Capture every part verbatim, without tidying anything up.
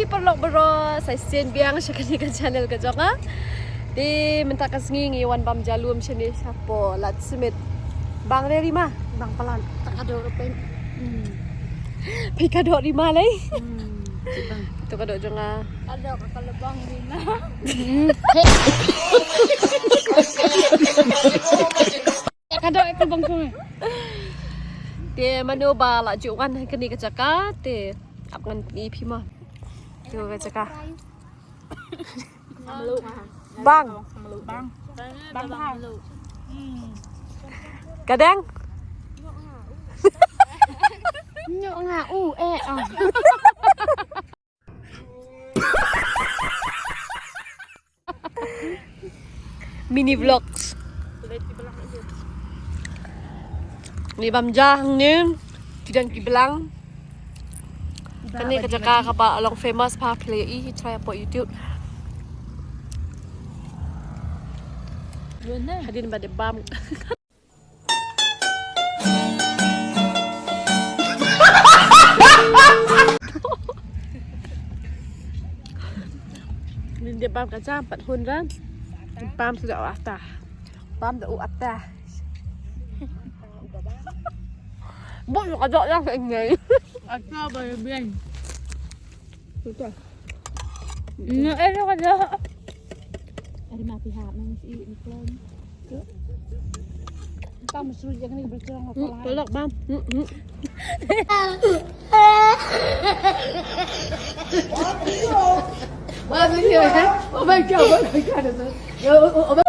Paralok baroh, sa shisien biang sha kane ka channel ka jong nga. Te mynta ka sngi ngi wan bam ja lum shane shapoh Ladsummit. Bang re Rima, bang palat. Ta ka doh rupen. Hmm. Phi ka doh Rima lei. Hmm. To ka doh jong nga. Ka doh ka lebong Rima. Ka doh ka lebong jong nga. Te mano ba la ju wan ha kane ka jaka te ap ngan pyni phi mo. Te ka jaka. Bang. Bang. Bang. Ka dang. Nyok nga u eh ah. Mini vlogs. Ngi bam ja hangne, ki don ki blang. Kane ka jaka kaba long famous, phi lah i try hapoh YouTube. Hadien ba dep bam. Ngi dep bam ka jam pat hun ran. Bam suda u ata. Bam da u ata. Bok ka jok yang ka ngai. Ata ba bien. Betul. Nyo eh ka jok. Ari ma pihak nang si ni klon. Tam sru je kani bercerang apa lah. Pelok bam. Wah, sini ya. Oh my God, oh my God. Ya, oh, oh, oh.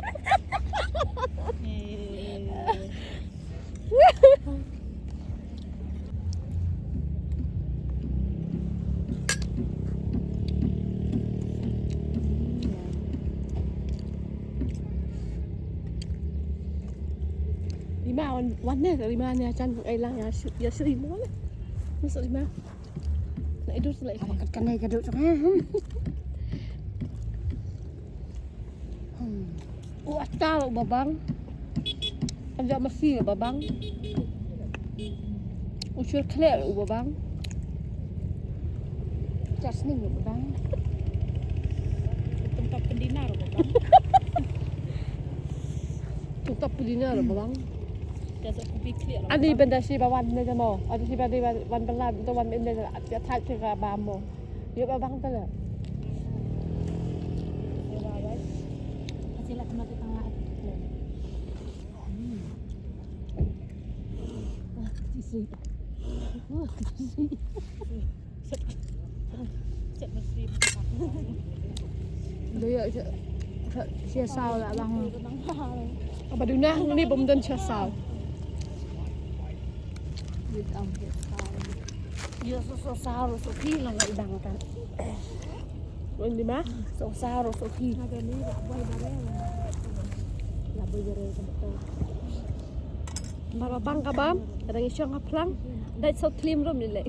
Rima wan, wan ne, Rima ne, ajan ai lang ya, ya sri mo ne. Masuk Rima. Na idur sila ikan. Apa kat kanai kadu tu kan? Hmm. U ata u babang. Anja masi u babang. U chur khlek u babang. Chas ning u babang. Tempat pendina u babang. Tempat pendina u babang. Ani benda si bawan ne jamo. Ada si bawan bawan belan tu wan benda ya thaj ke bamo. Ïa ba bang tala. Ïa sia saw la bang. Aba duna ni bom don sia saw. Ïa so so saw so phi la ngai bang kan. Wan di ma? So saw so phi. La boy bare ka betul. Ba ba bang ka bam, ka dang i shong ha phlang. Dai so klim rum ni le.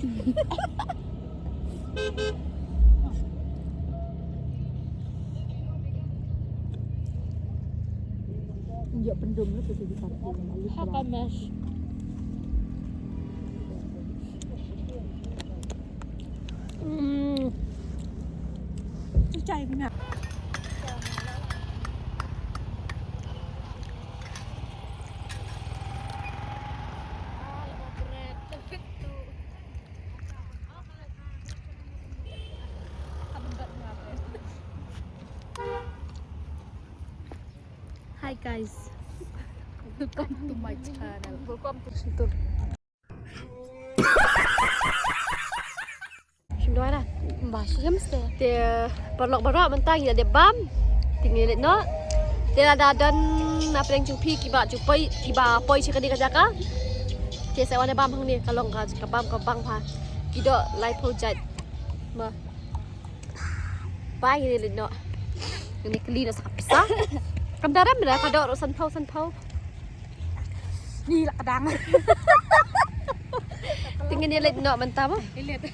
Ïa pendum lu tu di parti. Ha ka mesh. Hmm. Chai bina. Hi guys. Welcome to my channel. Welcome to Situ. Shim dawai dah. Ba shim ste. Te paralok baroh mynta ngi la dep bam. Te ngi leit noh. Te lada don na pdeng jong phi kiba ju poi, kiba poi sha kane ka jaka. Te sa wan bam hangne ka long ka, ka bam ka bang pha. Ki doh laiphew jait. Ma. Ba ngi leit noh. Ngi kylli noh sa ka pisa. Kam da ram da ka doh ruh sanphew sanphew. Ni la ka dang. Te ngi leit noh mynta ba. Leit.